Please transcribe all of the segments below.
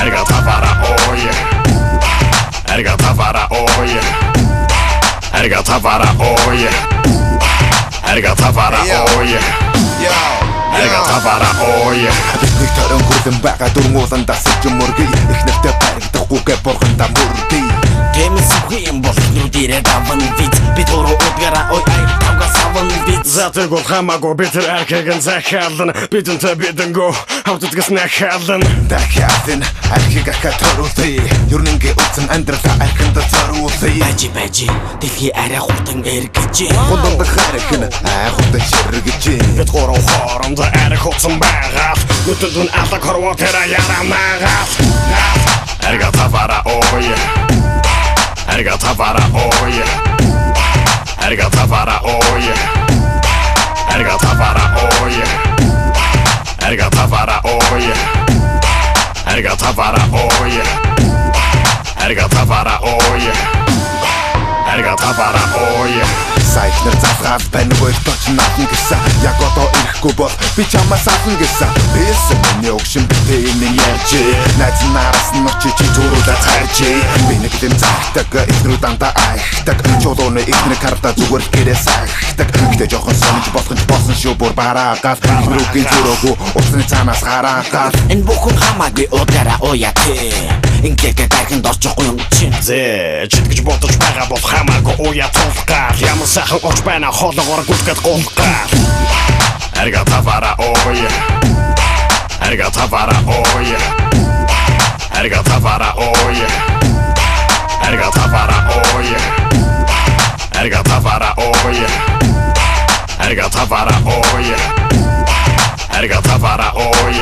Арга тавара ой. Арга тавара ой. Арга тавара ой. Арга тавара ой. Арга тавара ой. Бидний торон хүлэн байгаа дөрмуулан дасаж мөргий. Их нэртэй баригдахгүйгээ бурхандаа мөрдий. Тэмээ сүхэн бол нүдэрээ даван виз. Бид гурав удгаараа ой ай тавгаас аван виз. Затыг бол хамаагүй бид тэр архийг нь захиална. Бидэнтэй бидэнгөө хавтдгас нахаална. Дахиад архийг ахаа торуулъя. Ернэнгээ үтсэн амьдралаа архинд зориулъя. Бажи бажи дэлхий арай хурдан эргэж. Хуланд харах нь айхутай ширгэж. Бид гурав хоорондоо арх утсан байгаа. Нүдэнд нь алаг хорвоо тэр ярамаагаа. Арга тавара ой. Арга тавара ой. Арга тавара ой. Арга тавара ой. Арга тавара ой. Арга тавара ой. Арга тавара ой. Арга тавара ой. Сайхнар залгаал байна өөртөө ч наадна гэсэн. Яг одоо ирэхгүй бол би чамаас авна гэсэн. Бэлсэн миний өгшин битээ минь ярьж. Найз нараас нь очиж чи зөрүүлээ царж. Би нэг дэм цагтаг эхнэрүү дандаа айхтаг. Чулууны эхнэр карта зүгээр л гэрээ сахдаг. Гэтэ жоохон сонж болох нь болсон шүү бүр бараагаал. Эхнэрүүгийн зөрөөгөө усны цаанаас гараагаал. Энэ бүхэн хамаагүй удгаараа уяа тэ. Ингээд дархинд орчихгүй юм чинь. Зэ читгэж бодож байгаа бол хамаагүй уяа тулгаал. Ямар сайхан орч байна хоолоогоор гүлгээд гулгаал. Арга тавара ой. Арга тавара ой. Арга тавара ой. Арга тавара ой. Арга тавара ой. Арга тавара ой. Арга тавара ой.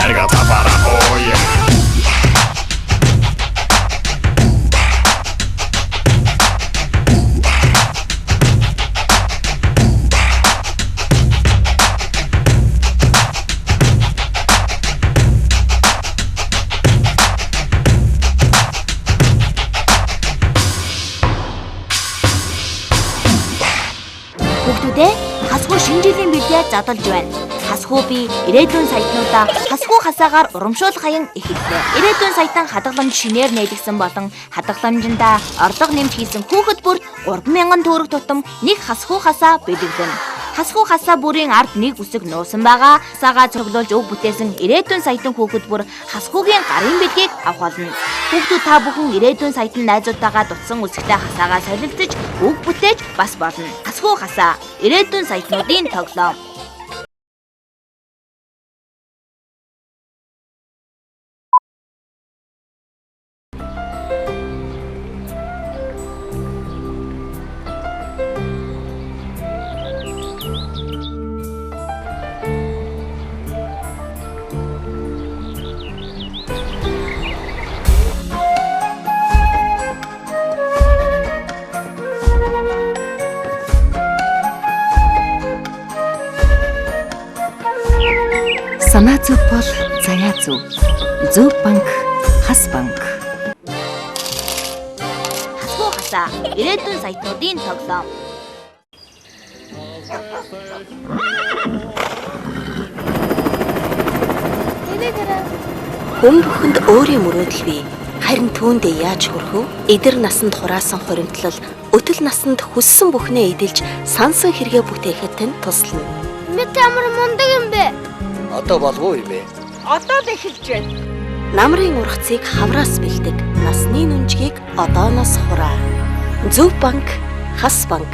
Арга тавара ой. Хүүхдүүдээ хасгүй шинэ жилийн бэлгээ задалж байна. Хасхүү би ирээдүйн саятнуудаа хасхүү хасаагаар урамшуулах хаян эхэллээ. Ирээдүйн саятан хадгаламж шинээр нээлгсэн болон хадгаламжиндаа орлого нэмж хийсэн хүүхэд бүрт 3000 төгрөг тутам нэг хасхүү хасаа бэлэглэнэ. Хасхүү хасаа бүрийн ард нэг үсэг нуусан байгаа. Хасаагаа цуглуулж өг бүтээсэн ирээдүйн саятан хүүхэд бүр хасхүүгийн гарын бэлгийг авах болно. Хүүхдүүд та бүхэн ирээдүйн саятан найзуудтайгаа дутсан үсэгтэй хасаагаа солилцож өг бүтээж бас болно. Хасхүү хасаа ирээдүйн саятнуудын тоглоом. Санаа зөв бол заяа зөв. Зөв банк, хас банк. Хасхүү хасаа ирээдүйн саятнуудын тоглоом. Хүн бүхэнд өөрийн мөрөөдөл бий. Харин түүндээ яаж хүрэх вэ? Эдэр насанд хураасан хуримтлал, өтөл насанд хүссэн бүхнээ эдэлж, сансан хэрэгээ бүтээхэд тань туслана. Мэт ямар мундаг юм бэ? Одоо болов уу юм бэ? Одоо л эхэлж байна. Намрын ургацыг хавраас бэлдэг. Насны нүнжгийг одооноос хураа. Зөв банк, хас банк.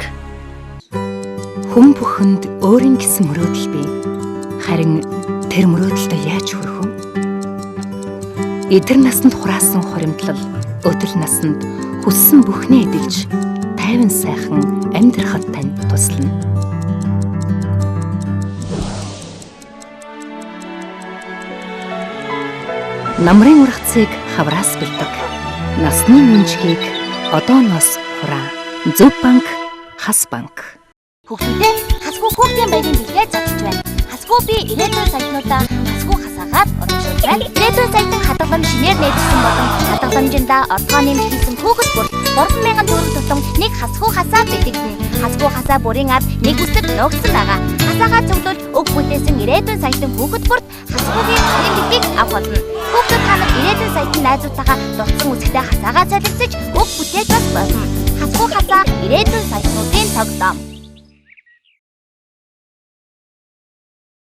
Хүн бүхэнд өөрийн гэсэн мөрөөдөл бий. Харин тэр мөрөөдөлтөд яаж хүрэх вэ? Эдэр насанд хураасан хуримтлал, өтөл насанд хүссэн бүхнээ эдэлж, тайван сайхан амьдрахад тань туслана. Намрын ургацыг хавраас бэлдэг. Насны нүнжгийг одооноос хураа. Зөв банк, хас банк. Хүүхдүүдээ хасгүй хүүхдийн баярын бэлгээ задалж байна. Хасгүй би ирээдүйн саятнуудаа хасгүй хасаагаад урамшуулж байна. Ирээдүйн саятан хадгаламж шинээр нээлтсэн болон хадгаламжиндаа орлогоо нэмж хийсэн хүүхэд бүр 3000 төгрөг тутам нэг хасгүй хасаа бэлэгдэнэ. Хасгүй хасаа бүрийн ард нэг үсэг нуугдсан байгаа. Хасаагаа цуглуулж өг бүтээсэн ирээдүйн саятан хүүхэд бүрт хасхуугийн хаян бэлгийг авах болно. Хүүхдүүд та нар ирээдүйн саятан найзуудтайгаа дутсан үсгтээ хасаагаа солилцож өг бүтээж бас болно. Хасхуу хасаа ирээдүйн саятнуудын тоглоом.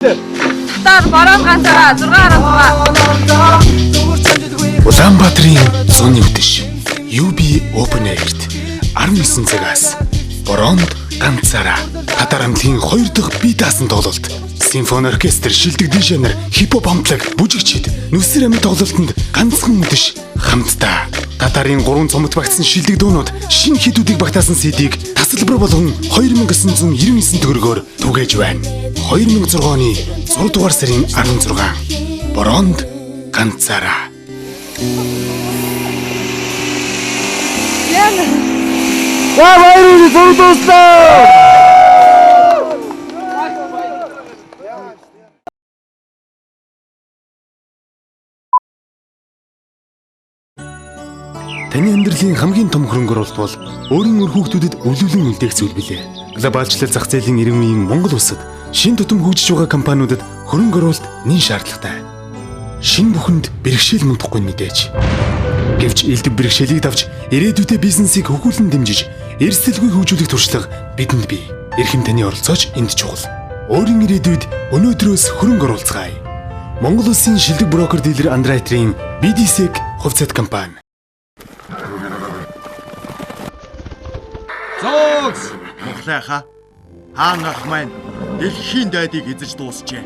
Татар борон ганцаараа 6.6. Улаанбаатарын зуны үдэш UB Open Air-т 19 цагаас Боронд ганцаараа Татар хамтлагийн 2 дахь бие даасан тоглолт. Симфони оркестр, шилдэг дижайнер, хипхоп хамтлаг, бүжигчид, нүсэр амин тоглолтод ганцхан үдэш хамтдаа. Татарын 3 цомогт багтсан шилдэг дуунууд, шинэ хитүүдийг багтаасан CD-г тасалбар болгон 2999 төгрөгөөр түгээж байна. 2006 оны 6 дугаар сарын 16 Боронд ганцаараа. За баяр зур дууслаа. Таны амьдралын хамгийн том хөрөнгө оруулалт бол өөрийн үр хүүхдүүдэд өвлөвлөн үлдээх зүйл билээ. Глобалчлал зах зээлийн 90 үеийн Монгол улсад шин тутам хөгжиж байгаа компаниудад хөрөнгө оруулалт нэн шаардлагатай. Шин бүхэнд бэрхшээл мундахгүй мэдээж. Гэвч элдв бэрхшээлийг давж ирээдүйдээ бизнесийг хөхүүлэн дэмжиж эрсдэлгүй хөгжүүлэх туршлага бидэнд бий. Эрхэм таны оролцооч энд чухал. Өөрийн ирээдүйд өнөөдрөөс хөрөнгө оруулцгаая. Монгол улсын шилдэг брокер дилер андеррайтерийн BDSEC хувьцаат компани. Зоогс Мухлайха хаан ах маань дэлхийн дайдыг эзэж дуусчээ.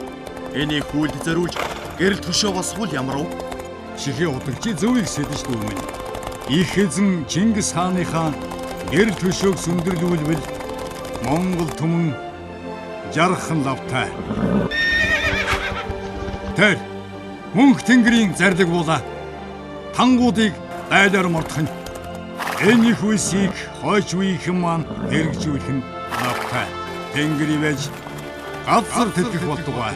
Энийг хүлд зориулж гэрэл төшөө босгол ямар вэ? Чихээ удагчи зөвийг сэдэж дүүмэн. Их эзэн Чингис хааныхаа гэрэл төшөөг сүндэрлүүлвэл Монгол түмэн жархан лавтай. Тэр мөнх тэнгэрийн зарлиг буула. Тангуудыг дайлаар мордох нь. Энэ их үсийг хойч үеийнхэн маань хэрэгжүүлэх нь лавтай. Тэнгэр ивэж газар тэтгэх болтугай.